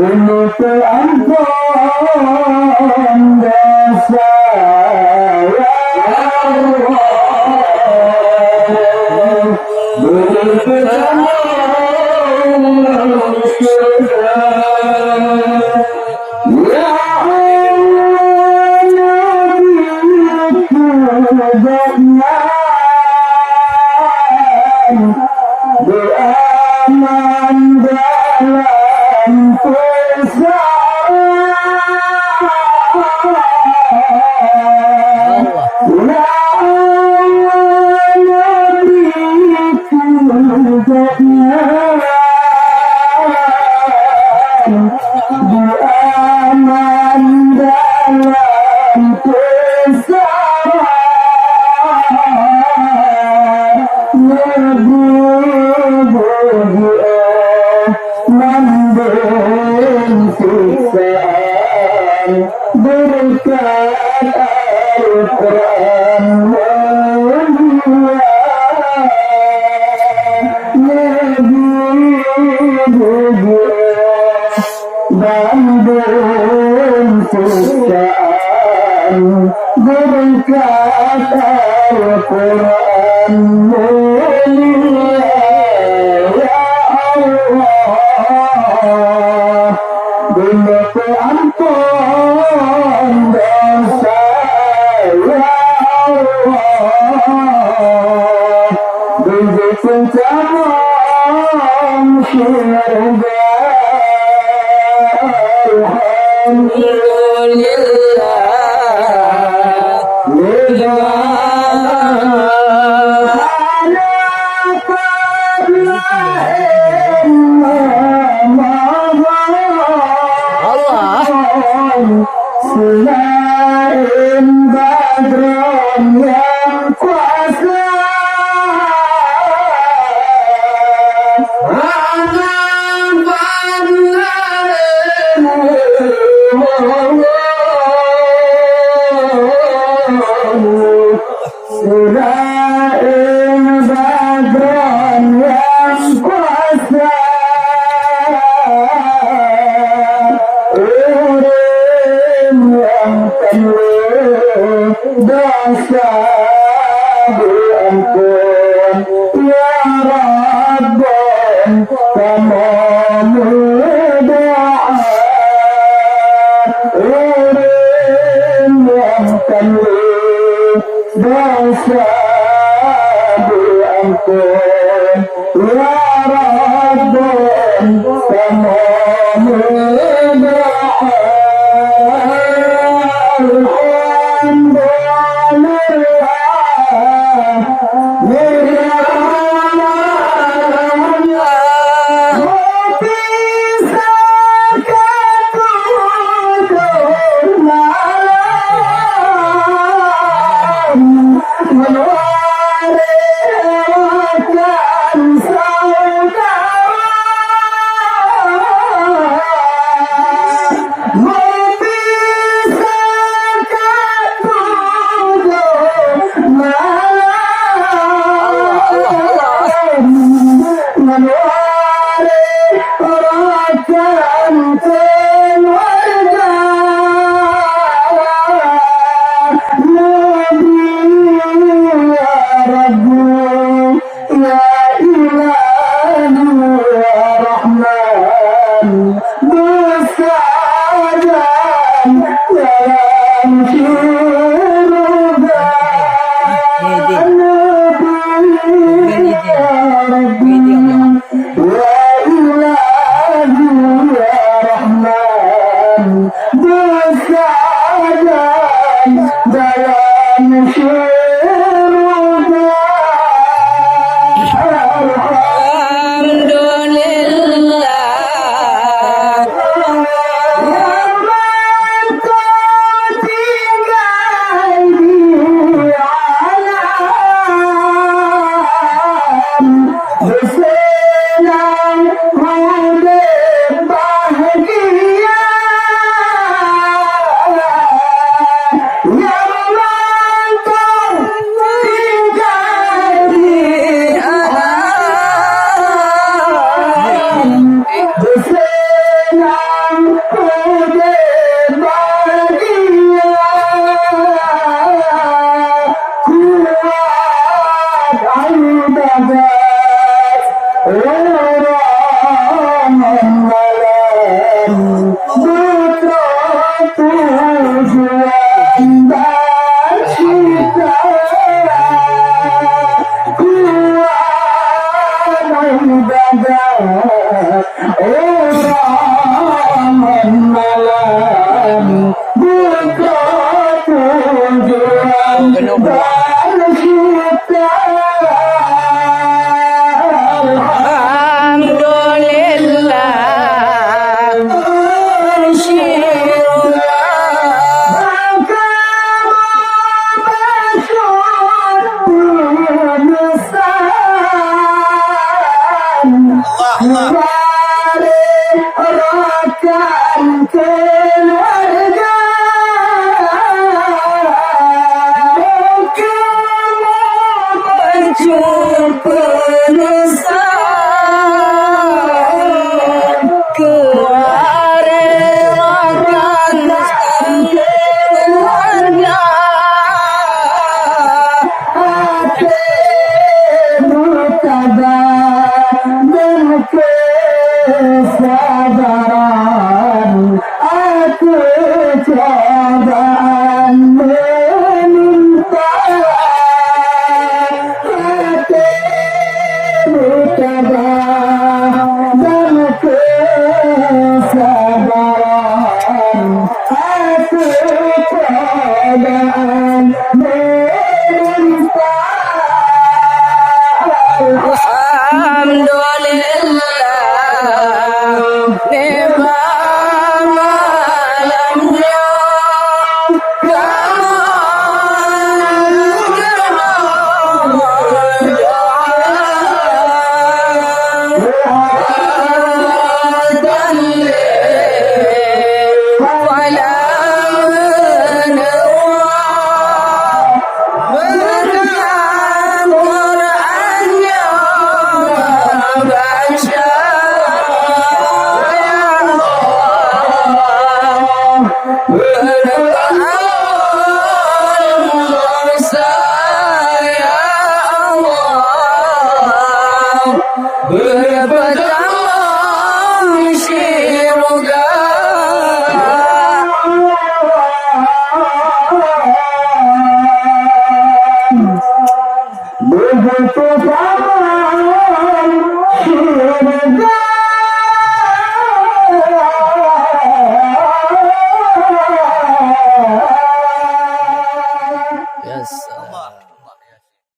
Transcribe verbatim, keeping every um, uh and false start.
Meuteuampôn desya, ya Allah. Beuteumé syeuruga. Ya Allah, Nabi keu gobnyan beuaman dalam peusara. Ya Allah, Nabi keu gobnyan beuaman dalam peusara. Nabi beudoa mandum siksaan. Beureukat Al-Qur'an mulia, Nabi geujuah bandum siksaan. Beureukat Al-Qur'an mulia, ya Allah. Beuneuk peuampôn desya, ya Allah. Beujeuet ceucamong syeuruga. Alhamdulillah. Allah. Seulaén bak Droe nyang kuasa. Hana ban laén. Seulaén bak Droe nyang kuasa, ureuëng nyang teungoh desya beuampôn, ya Rabbana kamoe meudoa. Ureuëng nyang teungoh desya beuampôn, ya Rabbana kamoe meudoa. Alhamdulillah. Meupisahkan tujoh malam. Allah, Allah, Allah. Ngon waréh rakan keuluwarga. Nabi ya Rabbi. Ya Ilahi ya Rahman, beusajan dalam syeuruga. Nabi ya Rabbi, ya Ilahi ya Rahman, beusajan dalam syeuruga. Alhamdulillah. Nyaman kau tinggai di alam. Beuseunang udép bahgia, nyang mantong Udeb bahagia, kuat ibadat, ureueng malam, putroe tujuan bacita, kuat ibadat. Ureueng malam buka tujuan dan kita. Alhamdulillah. Syukur. Mari rakan keluarga, kamu berjumpa nusa. Keluarga, rakan keluarga. Até meutabah dan kesabaran, até cobaan meunimpa. Até meutabah dan kesabaran. Aku pegang meminta. Alhamdulillah, nikmat malam nyoe. Berpetang syurga. Begitu dalam syurga. Yes.